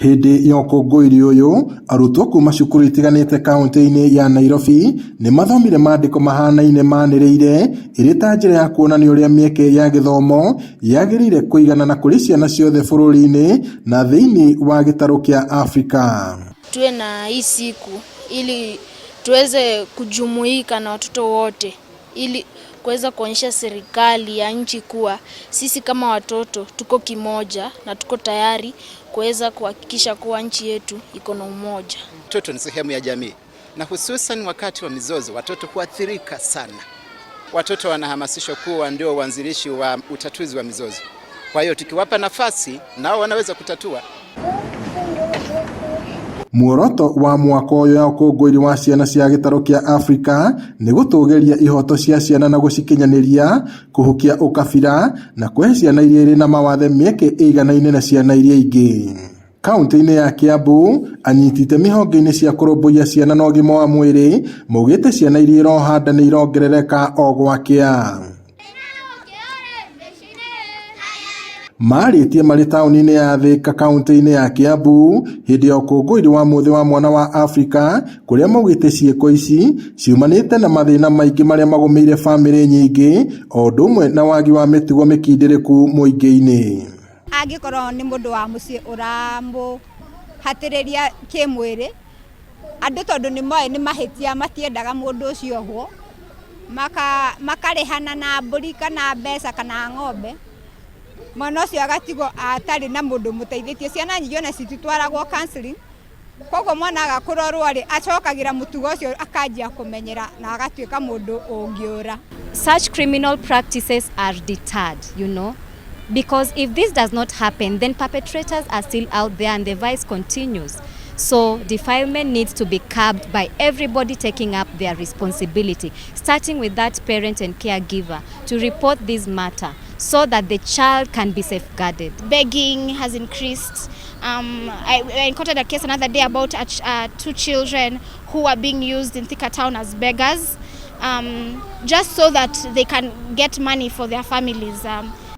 Hĩndĩ ya ũkũngũĩri ũyũ, arutwo kuma cukuru itiganĩte kaunti-inĩ ya Nairobi nĩ mathomire mandĩko mahanaine manĩrĩire ĩrĩ ta njĩra ya kuonania ũrĩa mĩeke ya gĩthomo yagĩrĩire kũiganana kũrĩ ciana ciothe bũrũri-inĩ na thĩinĩ wa gĩtarũ kĩa Afrika. Tuwe na hii siku ili tuweze kujumuika na watoto wote ili kuweza kuonyesha serikali ya nchi kuwa sisi kama watoto tuko kimoja na tuko tayari kuweza kuhakikisha kuwa nchi yetu iko na umoja. Watoto ni sehemu ya jamii na hususan wakati wa mizozo watoto huathirika sana. Watoto wanahamasishwa kuwa ndio waanzilishi wa utatuzi wa mizozo. Kwa hiyo tukiwapa nafasi nao wanaweza kutatua. Muoroto wa mwaka ũyũ ya ũkũngũĩri wa ciana cia gĩtarũ kĩa Afrika nĩ gũtũgĩria ihoto cia ciana na gũcikinyanĩria, kũhukia ũkabira na kũhe ciana iria irĩ na mawathe mĩeke ĩiganaine na ciana iria ingĩ. Kaunti-inĩ ya Kiambu, anyiti itemi honge-inĩ cia kũrũmbũiya ciana na ũgima wa mwĩrĩ maugĩte ciana iria iroha nda nĩ irongerereka o gwakĩa. Marĩtie marĩ taũni-inĩ ya Thika kaunti-inĩ ya Kiambu hĩndĩ ya ũkũngũĩri wa mũthĩ wa mwana wa Afrika kũrĩa maugĩte ciĩko ici ciumanĩte na mathĩna maingĩ marĩa magũmĩire bamĩrĩ nyingĩ o ũndũ ũmwe na wagi wa mĩtugo mĩkindĩrĩku mũingĩ-inĩ. Angĩkorwo nĩ mũndũ wa mũciĩ ũramũhatĩrĩria kĩmwĩrĩ, andũ tondũ nĩ moĩ nĩ mahĩtia matiendaga mũndũ ũcio ohwo, makarĩhana na mbũri kana mbeca kana ng'ombe, mwana ũcio agatigwo atarĩ na mũndũ ũmũteithĩtie. Ciana nyingĩ ona cititwaragwo counseling, koguo mwana aga kũrorwo rĩ, acokagĩra mũtugo ũcio akanjia kũmenyera na agatuĩka mũndũ ũngĩũra. Such criminal practices are deterred, because if this does not happen, then perpetrators are still out there and the vice continues. So defilement needs to be curbed by everybody taking up their responsibility, starting with that parent and caregiver to report this matter so that the child can be safeguarded. Begging has increased. I encountered a case another day about two children who are being used in Thika town as beggars, just so that they can get money for their families.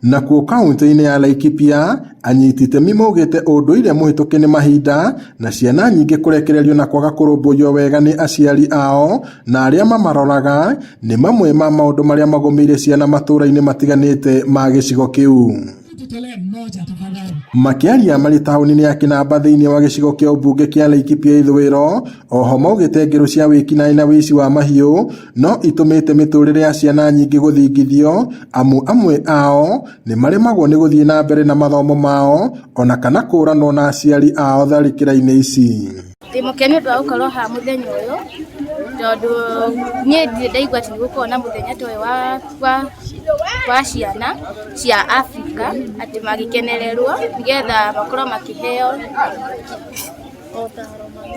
Nakuo kaunti-inĩ ya Laikipia anyiti itemi maugĩte ũndũire mũhĩtũke nĩ mahinda na ciana nyingĩ kũrekererio na kwaga kũrũmbũiyo wega nĩ aciari ao na arĩa mamaroraga nĩ mamwe ma maũndũ marĩa magũmĩire ciana matũũra-inĩ matiganĩte ma gĩcigo kĩu. Makĩaria marĩ taũni-inĩ ya Kĩnamba thĩinĩ wa gĩcigo kĩa ũmbunge kĩa Laikipia ithũĩro, oho maugĩte ngero cia wĩkinaĩ na wĩici wa mahiũ no itũmĩte mĩtũrĩre ya ciana nyingĩ gũthingithio, amu amwe ao nĩ maremagwo nĩ gũthiĩ na mbere na mathomo mao ona kana kũranwo na aciari ao tharĩkĩra-inĩ ici. Ndĩ mũkenu ũndũ wa gũkorwo haha mũthenya ũyũ tondũ niĩ ndirĩ ndaigua atĩ nĩ gũkoragwo na mũthenya ta ũyũ wa ciana cia Afrika atĩ magĩkenererwo nĩgetha makorwo makĩheo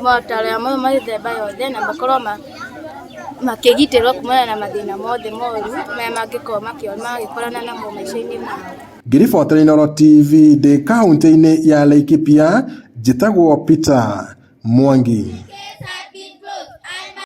motaro ma mĩthemba yothe na makorwo makĩgitĩrwo kumana na mathĩna mothe moru marĩa mangĩkorwo magĩkorana namo maica-inĩ mao. Ngĩribotera Inooro TV ndĩ kaunti-inĩ ya Laikipia, njĩtagwo Peter Mwangi.